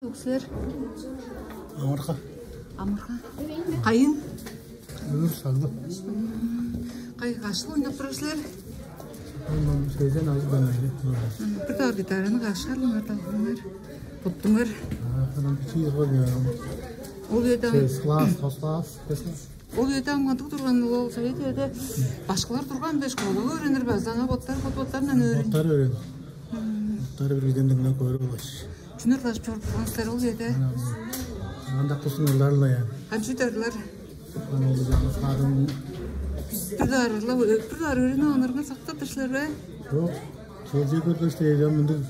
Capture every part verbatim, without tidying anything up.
Үксер. Амырха. Амырха. Кайын? Өвүр сагды. Кай кашыл ойнап турар силер? Сезен ажы банайды. Бир даар гитараны кашарлыңар да алыңар. Буттуңар. Адам бичи йырга берем. Ол жерде Класс, класс, класс. Ол жерде амгандык турган ол совет жерде башкалар турган бе, школага өөренир бе, азы аңаа боттар бот боттарынан өөрен. Боттар өөрен. Боттар бир бизен дыңнап көрүп алаш. Чүнүр дашып чоруп турган силер ол жерде? Анда кусун ырларлар я. Ам чү дарлар? Аны ол жаңы садын Бир даарырлар, бир даар өөрүнү анырган сактап тур силер бе? Жок. Челже көргөш дээжем мындыг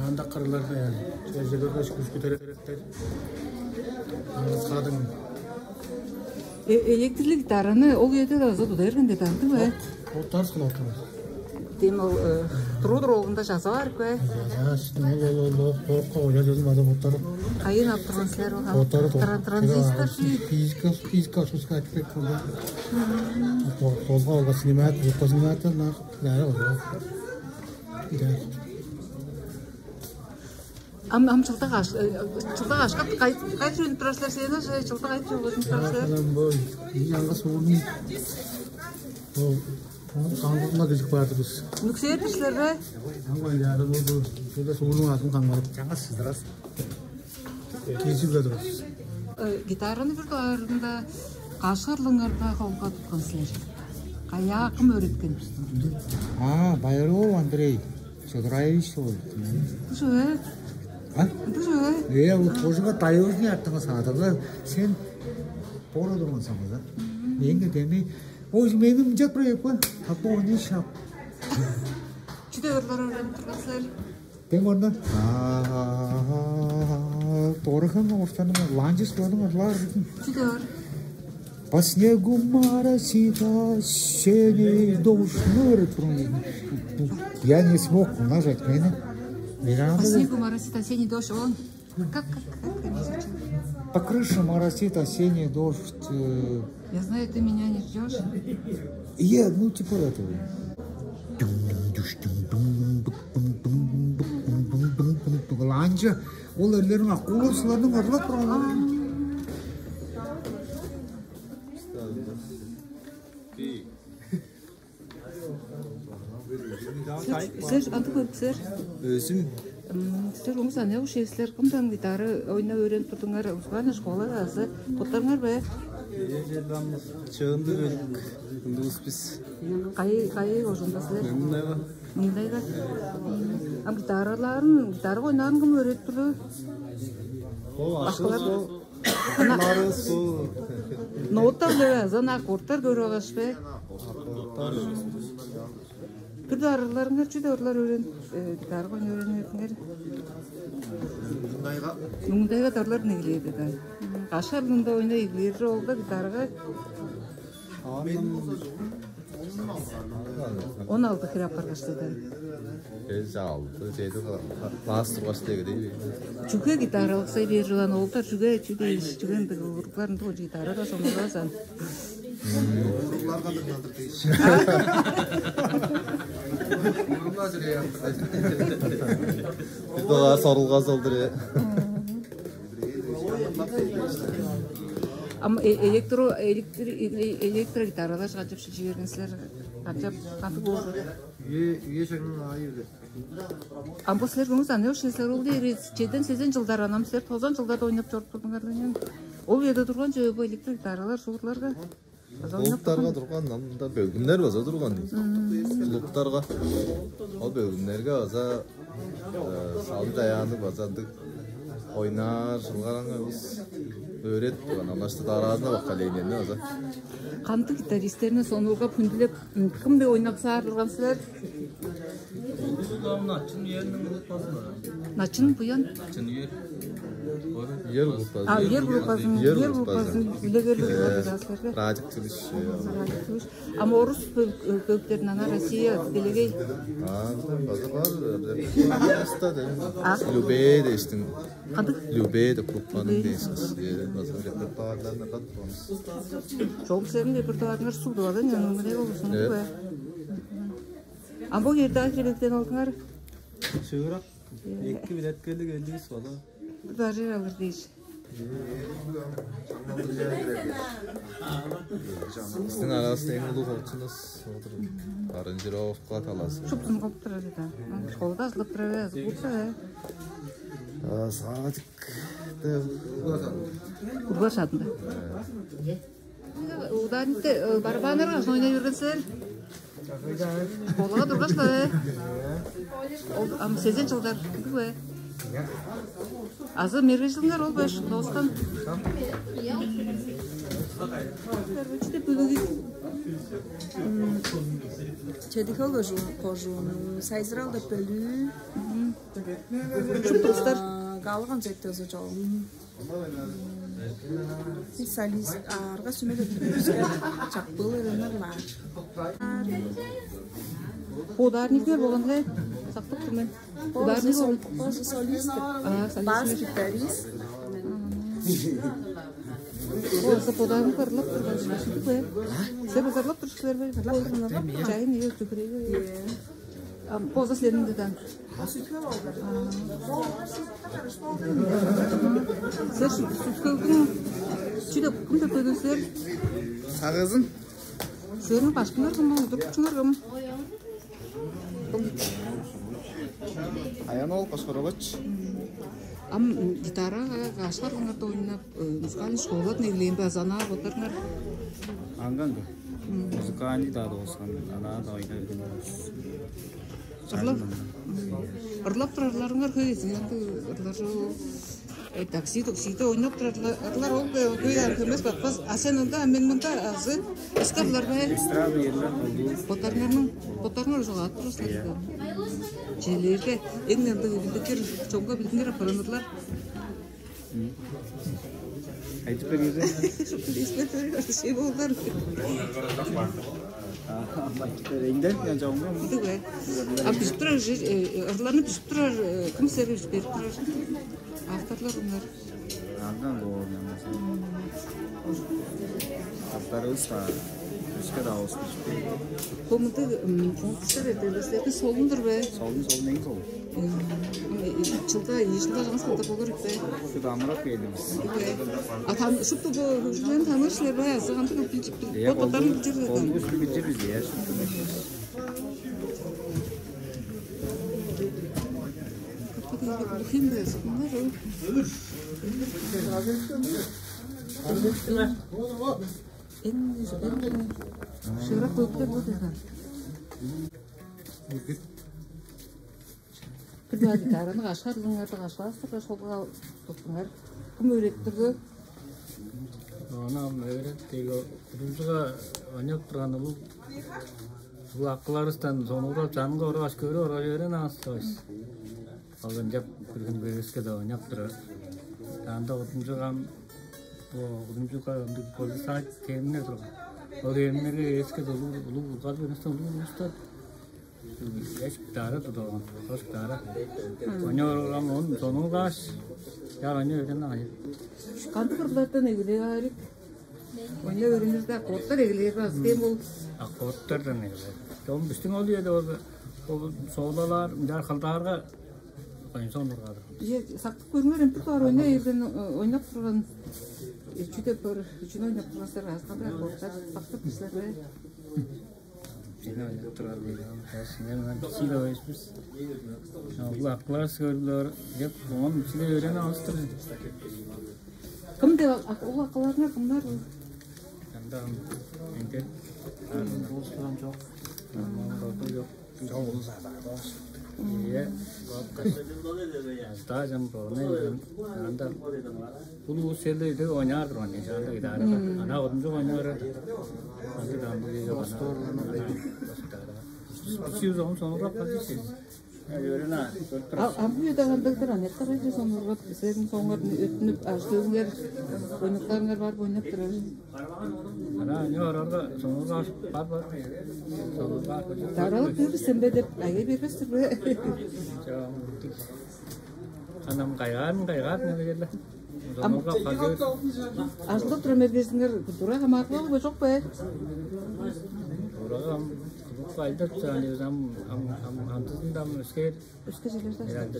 анда кырыларда я. Челже көргөш күскү теректер. Аңыс кадың. Электрлик дараны ол жерде да азы туда эрген деп андым бе? Оттарскын оттармыз. Дем ол туру туру олунда жаза бар бе? Яшны ол ол ол корка оя жозун база оттарып. Кайын ап турган силер ол? Оттарып Транзистор. Физика физика шуска керек кылды. Толга олга снимать, жукка снимать на. Яра олга. Ам ам чылдак аш чылдак ашка кайт кайт жөнүп турар силер сени же чылдак кайт жөнүп турар силер? Анан бу жаңгыс уулун бу каңгылына кижик барды биз. Нүксээр силер бе? Аңгы яра бу бу бу суунун атын каңгылып жаңгыс сыздырас. Кижи биле турабыз. Гитараны бир дугаарында кашарлыңарда холга туткан силер. Каяа кым өөреткен? А, Байыров Андрей Чодураевич ол. Бужу э? А? Бужу э? Э, ол кожуга таёжный аттыңы саадыгы сен боро турган саңыза. Меңге демей. Ой, менің жат проект бар. Такого не шап. Чүдө ырлар өөрөнүп турган силер? Тең орна. Торыхан орстаның ланчы суладың ырлар. Чүдө ыр? По снегу моросит осенний дождь. Ну, ырыт бурун. Я не смог нажать мени. По снегу моросит осенний дождь, он. Как, как, как, как? По крыше моросит осенний дождь. Я знаю, ты меня не ждешь. Я, ну, типа этого. Ланча, ол эрлерин аккуурсуларның ырлап турган. Силер андыг көрүп силер? Өзүм. Силер оңус ане ушей силер кымдан гитара ойнап өөренип турдуңар? Узганы школага азы боттарыңар бе? Чыынды бөлүк ындывыс биз. Кайы кайы ожунда силер? Мындайга. Мындайга. Ам гитараларын, гитара ойнаарын кым өөредип турду? Ол ашылыс ол. Ноуттар биле азан аккордтар көрүп алгаш бе? Бир дарыларыңар чү дарылар өөрен дарган өөренердиңер. Муңдайга дарлар негиледи да. Кашар мында ойна игилери олда дарга. Он алты хире апаргаш деди. Эз алды, жети класс тургаш деги дейби. Чүге гитара алыксай бээр жылан олдар чүге чүге чүген дыгылгырларын тоо гитара да сонугазан. Уругларга дыңнадыр дейш. Уруглар жүре яптыр. Дыгар сорулгаз олдур. Ам электро электро электро гитаралар чыгачып шилчи берген силер качап катып болду. Үе үе шаңның аайы биле. Ам бу силер көңүс аны оши силер ол дери чеден сезен жылдар анам силер тозан жылдарда ойнап чоруп турдуңар да. Ол жерде турган жөө бу электро гитаралар шуурларга. Клубтарга турган, анда бөлгүмнер база турган. Клубтарга. Ол бөлгүмнерге база салып даяанып база ындыг ойнаар, шылгараңар бис өөредип турган. Алашты дараазына поколениени база. Кандыг гитаристтерине сонургап хүндүлеп кымды ойнап саарлыган силер? Начын Буян. Начын Ер. Ер группазы. А, Ер группазын, Ер Ер группазын. Группазын үлегерлик кылады силерге. Радик Тилиш. Радик Тилиш. Ама орус көөктерин ана Россия делегей. А, база бар. Места де. А? Любе дештин. Кадык? Любе де группаның дештин. База репертуарларына кат. Чоң сен репертуарыңар суу дылада не номере болусын. А бу ерде херектен алдыңар? Шыырак. Эки билеткелик элдивис бала. Бажыр алыр дээш. Биздин аравыста эң улуу корчунувус отур. Оранжировка талаасы. Шуптун кылып турар да. Школада ажылдап турар азы курса. Садикте. Уруглар садында. Ударникте барабаннар кашын ойнай берген силер. Олага тургаш-ла бе? Ол ам сезен чылдар киди бе? Азы мергежилиңер ол беш доскан. Чедихел кожуун сайзырал деп бөлүү. Шупту кыстар. Галыган зеттезо чогум. Солист арга сүме деп чакпыл ырыннар бар. Ударниклер болгонга сактып турмун. Ударник ол. Поза солист. А, солист. Бас гитарист. Оса подарник ырлап турган шашты бе? Сен ырлап турушкулар бе? Чайын ие түкүрейге. Поза сенин дедан. Сер сүткөлдүң чү деп кым деп көдүнсүзер? Сагызын. Силерниң башкыңар кым, удурукчуңар кым? Аян ол Кошкорович. Ам гитарага кашкар кыңарда ойнап, музыкальный школадан эглээн бе азы анаа боттарыңар? Аңган кы. Музыкальный даа доскан, анаа да ойнап. Ырлап, ырлап турарларыңар хөй эзиңерди ырлар. Такси, таксиде ойнап турарлар ол бе, көй ар көмес батпас. А сен ында, мен мында азы эскарлар бе? Эстрада ерлер болду. Боттарыңарның, боттарыңар уже каап турасыздар. Желерге эң ындыг билдикер, чонга билдингер апараннырлар. Айтып бериңер. Шупту дээшпер, шей болдар. Эңдер, я жауңга. Ындыг бе? А бижип турар, ырларны бижип турар, кым силерге бижип берип турар? Авторлар ыннар. Аңган коор намазы. Авторыбыз да өске да болуш. Бо мынтыг конкурстар эртелер силерге солун-дур бе? Солун, солун, эң солун. Чылда, ийи чылда чаңгыс кылдыр болур ийик бе? Шупту амырап келдивис. А шупту бо хүржүлерин таныыр силер бе? Азы кандыг билчип, бо боттарын билчир. Колдугуш билчир биз, я, шупту. Ким бе? Эң, эң шыырак бөлүктер бо деган. Бир дугаар гитараны кашкар кылыңар, кашкаастыр, шолга туттуңар. Кым өөредип турду? Ону ам өөредип, деги кудумчуга ойнап турган улуг, улуг акыларывыстан сонуургап, чанынга оргаш, көрүп оргаш, өөренип алган бис. Ол ынчап бир хүн бевеске-даа ойнап турар. Анда кудумчуга ам, бо кудумчуга ындыг полисай кемнер турган. Ол кемнерге эвеске-даа улуг, улуг бургадып эместен улуг улустар. Эшик дара тудалган, кошк дара. Оня оргам он сонугаш, яр оня өрен ай. Кандык ырлардан эгелээр аарыг? Оня өренирде аккордтар эгелээр базы дем ол. Аккордтардан эгелээр. Дом биздин ол үеде ол, ол солалар, мынчаар кылдаарга, оюн сонургадыр. Е, сактып көрүңөр, эмтик бар, оня эрден ойнап турган, чүдеп бар, үчүн ойнап турган сер азганда аккордтар сактып кишлер. Сени ойнап турар дейм. Мен мен силе ойсуз. Ол аклар сөрлөр деп, оон силе өрен алыстыр. Кым деп ол акыларыңар кымнар? Анда менде доостугам жок. Мамам жок. Жок болуп садар. Иә. Стажым болмай анда улуу селде ойнаар турган анда гитарада. Ана одунчук ойнаар. Анда да анда жок. Сиз он соңурап калдыңыз. А бу үйде кандыгдыр анекка кайчы сонургап, силердин соңуңардан өттүнүп, ажы-төлүңер, бойнуктарыңар бар, бойнап турар. Ана не орарга сонургап бар бар. Сонургап. Даралып жүрбүс сен бе деп айгай бербестир бе? Анам кайгаарын кайгаар не келе. Сонургап калды. Ажылдап тура мергезиңер культура хамааргы бе жок бе? Урагам кылып кайдып чаан ам ам ам антызында ам өскер. Өске жерлерде. Herhalde.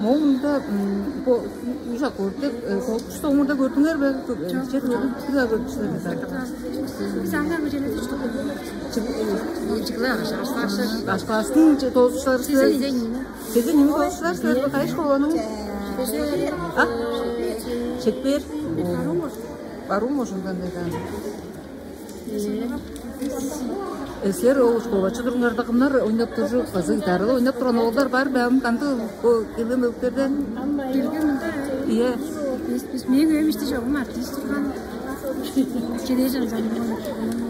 Моон мында бо үш аккорд деп толкуш соңурда көрдүңер бе? Чет көрдүм, бир көрдүңер бе? Бизаңар бежеледи чыгла. Башкалаштың тоозучлары силер. Силерде ними тоозучлар силер? Кайы школаның? А? Четпер. Баруу можундан деди. Э, силер ол школачы тургуңарда кымнар ойнап туржу, база гитарада ойнап турган оолдар бар бе? Ам кандыг бо келген өктерден? Келген мында. Ийе. Бис, бис, мээң өөм ишти чогум артист турган. Чележан замын.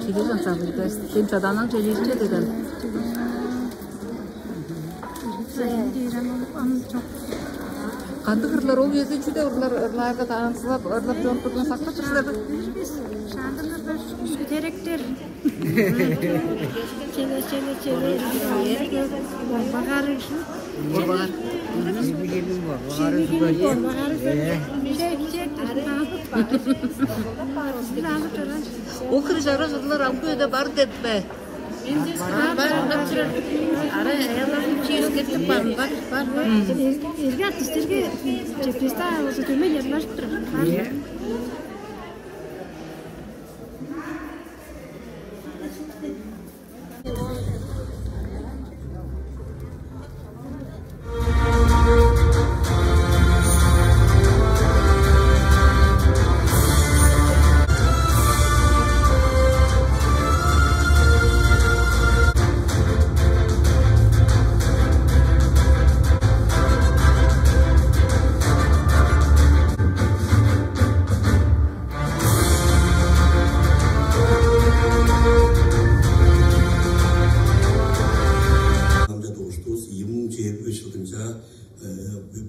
Чележан замын. Сен чадаанан чележинче деген. Кандыг ырлар ол үеде чүде ырлар ырлаарга танцылап ырлап чоруп турган сактып тур силерби? Шаандырлар бар, үскү теректер. Чене, чене, чене. Багары. Багары. Ол кыры жарык ырлар амгы өйде бар деп бе? Бар, бар, бар. Ара аялларның чиирин кеттип бар, бар, бар. Эрге артистерге жетпесте алза төмей ерлажып турар. Бар. Ам чедиштивис ийи муң чээрби беш чылдың чаа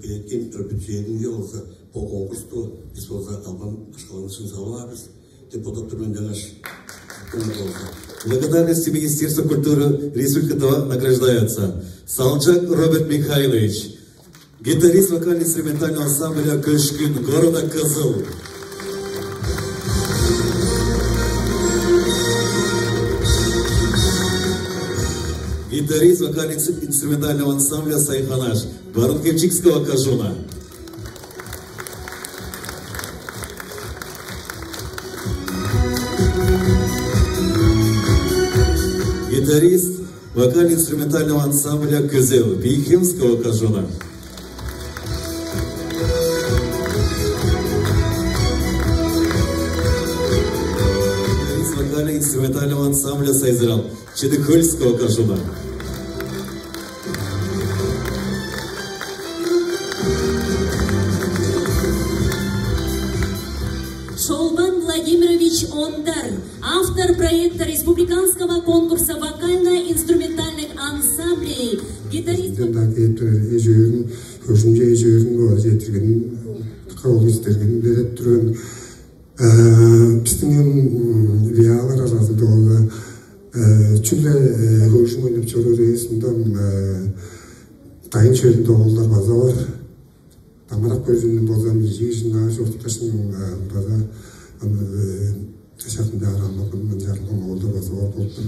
белеткен төртүп чээринге болза бо конкурсту бис болза албан башкалаанышын салып аар бис деп бодап тур мен. Чаңгаш болза благодарности Министерства культуры Республики Тыва награждается Салчак Роберт Михайлович, гитарист вокально-инструментального ансамбля «Көшкүн» города Кызыл. Гитарист вокально-инструментального ансамбля «Сайханаш» Барыын-Хемчикского кожууна. Гитарист вокально-инструментального ансамбля «Кызыл» Бии-Хемского кожууна. Гитарист вокально-инструментального ансамбля «Сайзырал» Чеди-Хөлского кожууна. Шолбан Владимирович Ондар, автор проекта республиканского конкурса вокально-инструментальных ансамблей, гитарист. Ден даки эжөөрүн, хөшүнче эжөөрүн бо четирген кавыл истерген берип турган. Бистиң эм виалар аразында ол чүгле хөшүн ойнап чоруур эвес, мындан дайын шөлүнде оолдар база бар. Дамарак көзүнүн болза, мижиижин аар чорткашын база аны шакында арамакын мынчарган оолдар база бар болуп тур.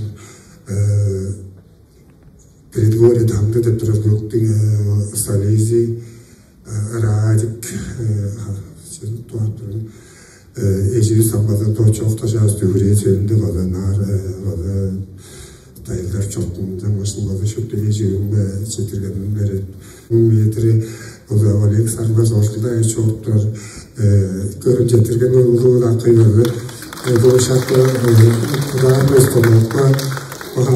Григорий Дамды деп турар көктүг Салези, Радик, сен туар турган эживис амбаза дочок тажаабыс дүгүрээ сөөлүнде база наар база дайылдар чоктуң жаңмашын база шупту эживимге четиргенин берет. Муң метри база Олег Сарбас ошкулда чоруптар көрүм четирген улуу акый база бу шакта кудаан постановка Ага,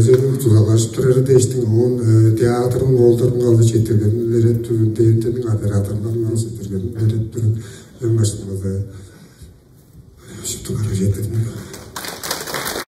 жөнүн тузалажып турары дээштиң, оон театрның оолдорунга алды четиргенин берип турун, ТНТ-ниң операторундан алды четиргенин берип турун, эн баштыңызда шуптуңар четирдим.